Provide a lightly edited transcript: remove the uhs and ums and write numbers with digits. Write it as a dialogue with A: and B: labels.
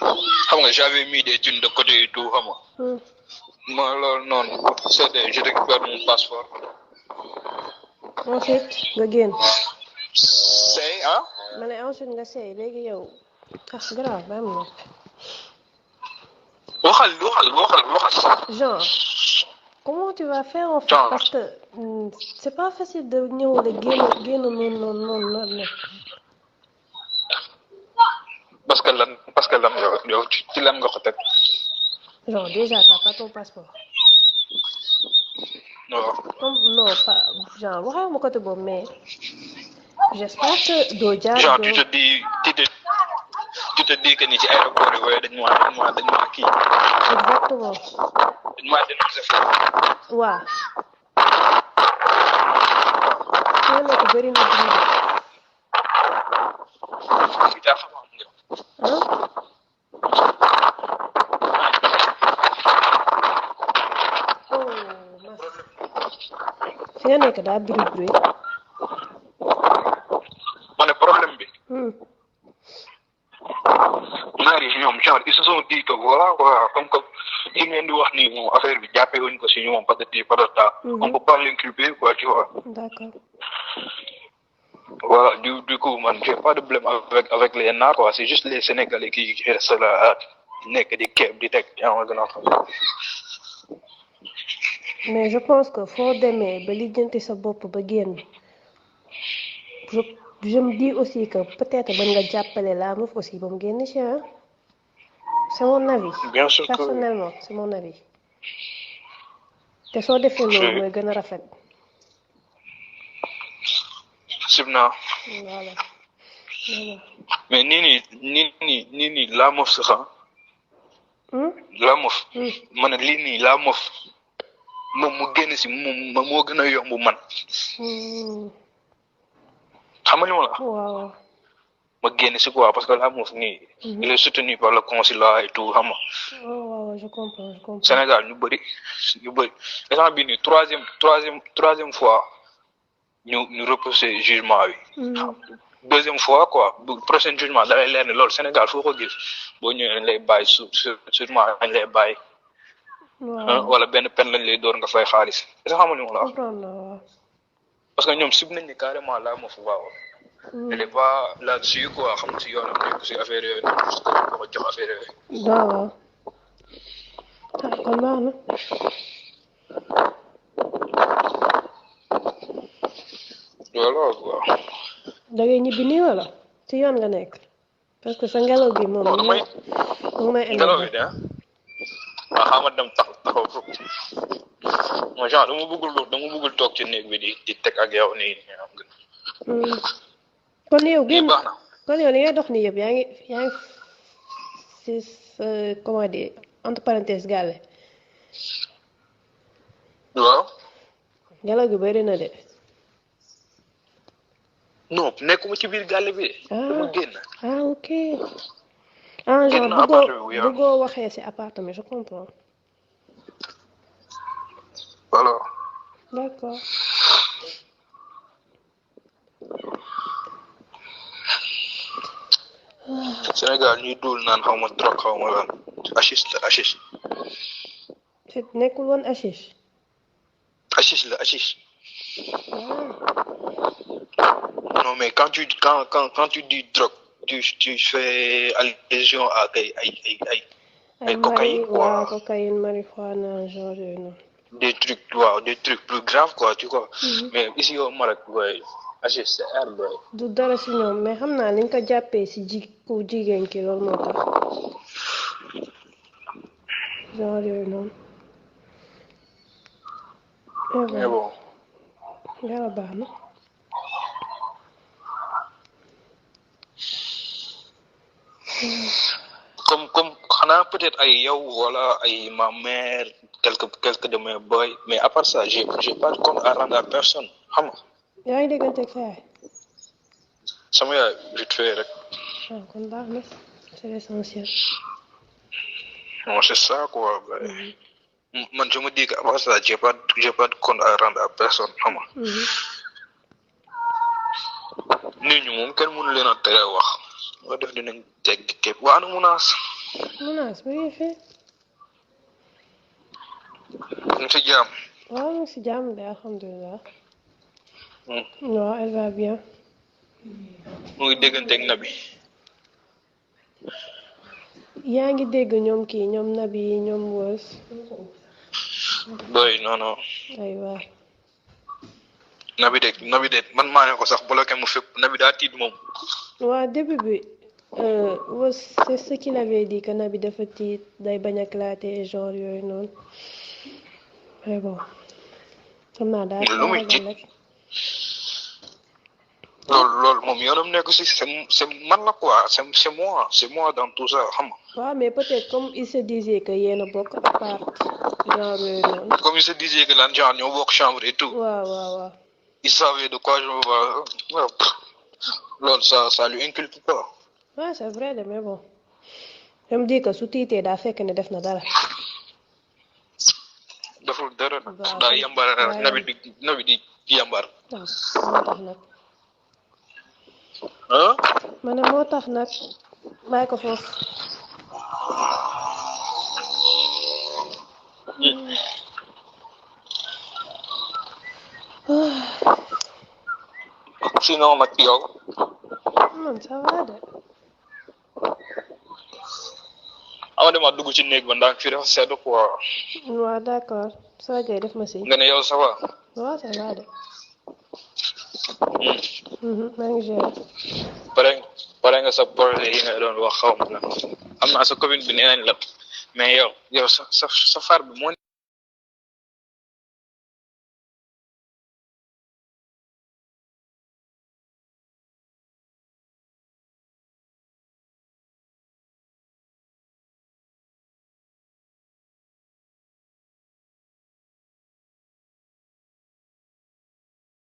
A: xam nga j'avais mis des thunes de côté et tout xam nga. Moi loolu noonu Séddeu je récupère mon passeport.
B: Ensuite nga génn.
A: Séyi ah.
B: ma ne ensuite nga Séyi léegi yow grave ba am na.
A: waxal.
B: genre comment tu vas faire en fait
A: genre
B: parce que c'est pas facile de ñëw de génn noonu.
A: parce que lan yow ci lan nga ko teg.
B: genre déjà t'as pas ton passeport.
A: non.
B: non pas genre waxee ma côté boobu mais j'espère que doo jaar.
A: genre tu te dis que ni ci aéroport yi waaye dañ ma kii.
B: exactement.
A: dañ ma dénoncé foofu.
B: waaw. fi nga nekk bëri na dund. fi nga nekk daa bruit.
A: ma ne problème bi. naar yi ñoom genre ils se sont dit que voilà quoi comme que li ngeen di wax nii moom affaire bi jàppee wuñ ko si ñoom patati patata. On peut pas l'inculper quoi tu vois.
B: D'accord.
A: Voilà du coup man j'ai pas de problème avec les naar quoi c'est juste les Sénégalais qui restent là nekk di képp di teg yaa ma gën a xam.
B: mais je pense que foo demee ba lijjanti sa bopp ba génn je me dis aussi que peut-être mën nga jàppale la meuf aussi ba mu génn ci ah c'est mon avis.
A: bien sûr
B: personnellement c'est mon avis. te soo defee loolu mooy gën a rafet.
A: sibna.
B: voilà.
A: mais nii la meuf sax la meuf. ma ne lii nii la meuf. moom mu génn si moom moo gën a yomb man. xam nga li ma la.
B: waaw.
A: ma génn si quoi parce que la moom nii. il est soutenu par le consulat et tout xam nga.
B: waaw je comprends.
A: Sénégal ñu bëri instant bii nii troisième fois ñu repousser jugement bi. deuxième fois quoi bu prochain jugement da lay leer ne loolu Sénégal foo ko gis boo ñëwee dañ lay bàyyi sûrement dañ lay bàyyi. wala benn peine lañ lay door nga fay xaalis est-ce que xam nga li ma la wax. parce que ñoom sib nañ ni carrément la ma fa waaw. elle est pas là-dessus quoi xam si yoonam nekk si affaire yooyu noonu juste que ko jox affaire yooyu.
B: waaw. kon baax na.
A: voilà quoi.
B: da ngay ñibbi nii wala ci yoon nga nekk parce que sa ngelaw gi moom.
A: damay ngelaw gi de waaw xam nga dem taxaw foofu mooy genre dama bëggul toog ci néeg bi di teg ak yow nii am gën.
B: kon yow génn kon yow li ngay dox nii yëpp yaa ngi si comment dire entre parenthèses gàlle.
A: waaw.
B: ngelaw gi bëri na de.
A: non nekkuma ci biir gàlle bi de. dama génn.
B: Ok. genre bëggoo waxee si appartement je comprends.
A: voilà.
B: D'accord.
A: Sénégal ñuy duul naan xaw ma drogue xaw ma lan hashish la hashish.
B: nekkul woon hashish.
A: Hashish la hashish. Non mais quand tu dis drogue tu fais allusion à ay cocaïne quoi.
B: waaw cocaïne marijuana genre yooyu noonu.
A: des trucs plus graves quoi tu vois. mais ici au Maroc ouais hashish c'est herbe boy.
B: du dara si ñoom mais xam naa liñ ko jàppee si ku jigéen ki loolu moo tax genre yooyu noonu.
A: mais bon.
B: yàlla baax na.
A: comme xanaa peut-être ay yow wala ay ma mère quelques de mes boys mais à part ça j'ai pas de compte à rendre à personne xam nga.
B: yaa ngi déggante ak sa yaay.
A: sama yaay vite fait rek.
B: kon baax na c'est l'essentiel.
A: non c'est ça quoi. man je me dis que à part ça j'ai pas de compte à rendre à personne xam nga. nit ñi moom kenn mënu leen a tere wax. nga def dinañ teg képp waa nu munaas.
B: Menace ba ngi fi.
A: ñu ci jàmm.
B: waaw mu ngi si jàmm de alhamdulilah. waaw elle va bien.
A: mu ngi déggante ak Nabi.
B: yaa ngi dégg ñoom kii ñoom Nabi ñoom Wës.
A: doy non.
B: aywa.
A: Nabi de man maa ne ko sax bloqué mu fépp Nabi daa tiit moom.
B: waa début bi Wës c'est ce qu'il avait dit que Nabi dafa tiit day bañ a éclater genre yooyu noonu mais bon xam naa daal
A: lu muy tiit
B: rek.
A: loolu moom yoonam nekk si c'est man la quoi c'est moi dans tout ça xam nga.
B: waaw mais peut-être comme il se disait que yéen a bokk appart genre yooyu noonu.
A: comme il se disait que lan genre ñoo bokk chambre et tout.
B: waaw.
A: il savait de quoi je me parle loolu ça lui inculque pas.
B: waaw c'est vrai de mais bon je me dis que su tiitee daa fekk ne def na dara.
A: deful dara daa yambar Nabi di yambar.
B: waaw moo tax nag.
A: ah.
B: ma ne moo tax nag bàyyi ko foofu.
A: sinon nag yow.
B: man ça va de.
A: ama dama dugg ci néeg ba ndax fii dafa sedd quoi.
B: waaw d'accord soo jëlee def ma si.
A: nga ne yow ça va.
B: waaw ça va de. maa ngi gérer.
A: pare nga sa projet yi nga doon wax xaw ma la am naa sa copine bi nee nañ la mais yow sa far bi moo